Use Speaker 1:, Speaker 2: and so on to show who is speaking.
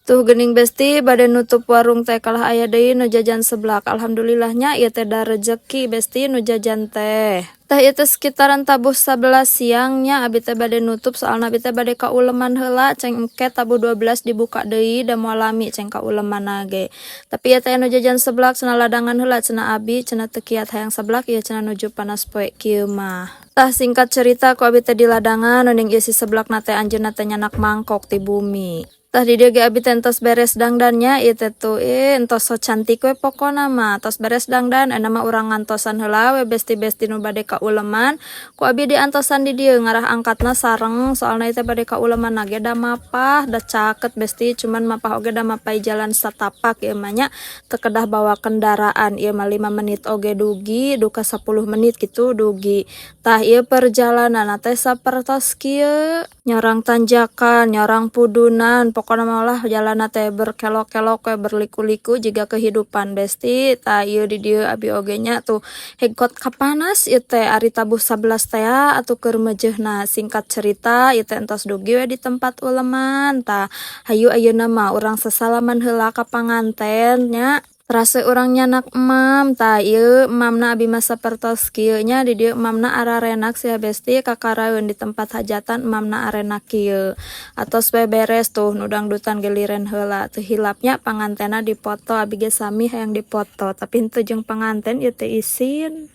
Speaker 1: Tuh geuning, Besti, bade nutup warung teh kalah aya deui nu jajan seblak. Alhamdulillahnya, ieu teh da rejeki, Besti, nu jajan teh. Tah, ieu teh sekitaran tabuh 11 siangnya, abi teh bade nutup soalna abi teh bade ka uleman heula. Ceng engke tabuh 12 dibuka deui, da moal lami ceng ka ulemanna ge. Tapi ieu teh nu jajan seblak, cenah ladangan heula cenah abi, cenah teu kiat hayang seblak ieu cenah nuju panas poe kieu mah. Tah, singkat cerita ku abi teh di ladangan, uning ieu si seblakna teh anjeunna teh nyanak mangkok ti bumi. Tah, di dieu ge abi teh entos beres dangdannya. Ieu teh tuh, ih, entos so cantik we pokona mah. Tos beres dangdan, ayeuna mah urang ngantosan heula we besti-besti nu bade ka uleman. Ku abi diantosan di dieu, ngarah angkatna sareng, soalna ieu teh bade ka ulemanna ge da mapah, da caket, Besti, cuman mapah oge da mapai jalan satapak ieu mah nya, teu kedah bawa kendaraan ieu mah, 5 menit oge dugi, duka 10 menit gitu dugi. Tah, ieu perjalananna teh sapertos kieu, nyorang tanjakan, nyorang pudunan, pokona mah lah jalanna teh berkelok-kelok we, berliku-liku jiga kehidupan, Besti. Tah, ieu di dieu abi oge nya tuh hegkot kapanas ieu teh, ari tabuh 11 tea atuh keur meujeuhna. Singkat cerita, ieu teh entos dugi we di tempat uleman. Tah, hayu ayeuna mah urang sasalaman heula ka panganten nya. Teras we urang nyanak emam. Tah, ieu emamna abi mah sapertos kieu nya. Di dieu emamna ararenak sia, Besti, kakaraeun di tempat hajatan emamna arenak kieu. Atos we beres tuh, nu dangdutan ge liren heula. Teu hilap nya pangantenna dipoto, abi ge sami hayang dipoto, tapi henteu jeung panganten ieu teh, isin.